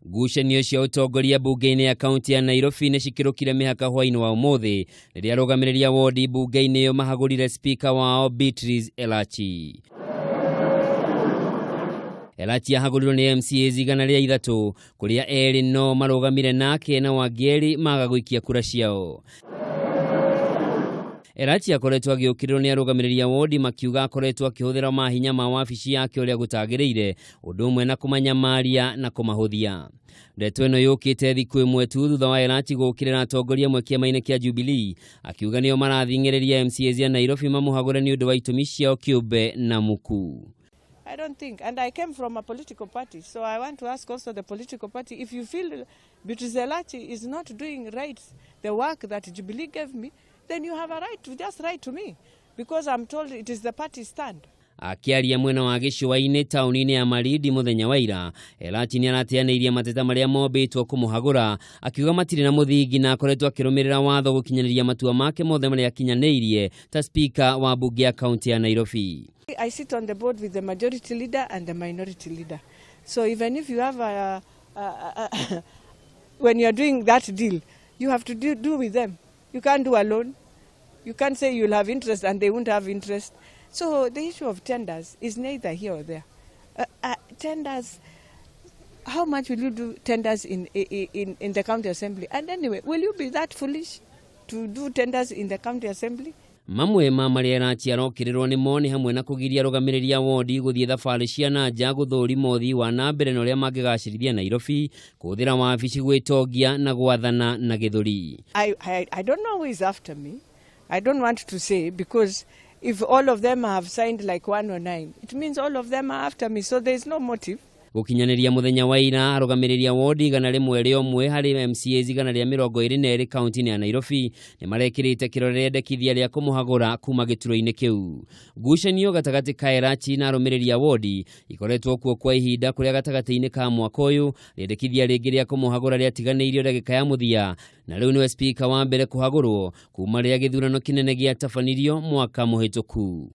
Ngucanio cia ũtongoria mbunge-inĩ ya kaunti ya Nairobi nĩ cikĩrũkire mĩhaka hwaĩ-inĩ wa ũmũthĩ rĩrĩa arũgamĩrĩri a wondi mbunge-inĩ ĩyo mahagũrire spika wao Beatrice Elachi. Elachi ahagũrirwo nĩ MCAs 103 kũrĩa erĩ no marũgamire nake na wangĩ erĩ maga gũikia kura ciao. Elachi akoretwo agĩũkĩrĩrwo nĩ arũgamĩrĩri a wondi makiuga akoretwo akĩhũthĩra mahinya ma wabici yake ũrĩa gũtagĩrĩire, ũndũ ũmwe na kũmanyamaria na kũmahũthia. Ndeto ĩno yũkĩte thikũ ĩmwe tu thutha wa Elachi gũũkĩrĩra atongoria amwe kĩama-inĩ kĩa Jubilee akiuga nĩo marathing'ĩrĩria MCAs a Nairobi mamũhagũre nĩ ũndũ wa itũmi ciao kĩũmbe na muku. I don't think. And I came from a political party, so I want to ask also the political party, if you feel Beatrice Elachi is not doing right the work that Jubilee gave me, then you have a right to just write to me, because I'm told it is the party stand. Akĩaria mwena wa gĩcũa-inĩ taũni-inĩ ya Malindi mũthenya wa ira, Elachi nĩ arateanĩirie mateta marĩa mombĩtwo kũmũhagũra, akiuga matirĩ na mũthingi na akoretwo akĩrũmĩrĩra watho gũkinyanĩria matua make mothe marĩa akinyanĩirie ta spika wa mbunge ya kaunti ya Nairobi. I sit on the board with the majority leader and the minority leader. So even if you have a when you are doing that deal, you have to do with them. You can't do alone. You can't say you'll have interest and they won't have interest. So the issue of tenders is neither here or there. Tenders, how much will you do tenders in the county assembly? And anyway, will you be that foolish to do tenders in the county assembly? Mamwe ma marĩa Elachi arokĩrĩrwo nĩmo nĩ hamwe na kũgiria arũgamĩrĩri a wondi gũthiĩ thabarĩ cia na nja gũthũrima ũthii wa na mbere na ũrĩa mangĩgacĩrithia Nairobi, kũhũthĩra wabici gwĩtongia na gwathana na gĩthũri. I don't know who is after me. I don't want to say, because if all of them have signed like 109, it means all of them are after me. So there is no motive. Gũkinyanĩria mũthenya wa ira, arũgamĩrĩri a wondi 101 harĩ MCAs 122 kaunti-inĩ ya Nairobi nĩ marekĩrĩte kĩrore rĩendekithia rĩa kũmũhagũra kuma gĩturwa-inĩ kĩu. Ngucanio gatagatĩ ka Elachi na arũmĩrĩri a wondi ikoretwo kuo kwa ihinda, kũrĩa gatagatĩ-inĩ ka mwaka ũyũ rĩendekithia rĩngĩ rĩa kũmũhagũra rĩatiganĩirio ndagĩka ya mũthia, na rĩu nĩwe spika wa mbere kũhagũrwo kuma rĩrĩa gĩthurano kĩnene gĩatabanirio mwaka mũhĩtũku.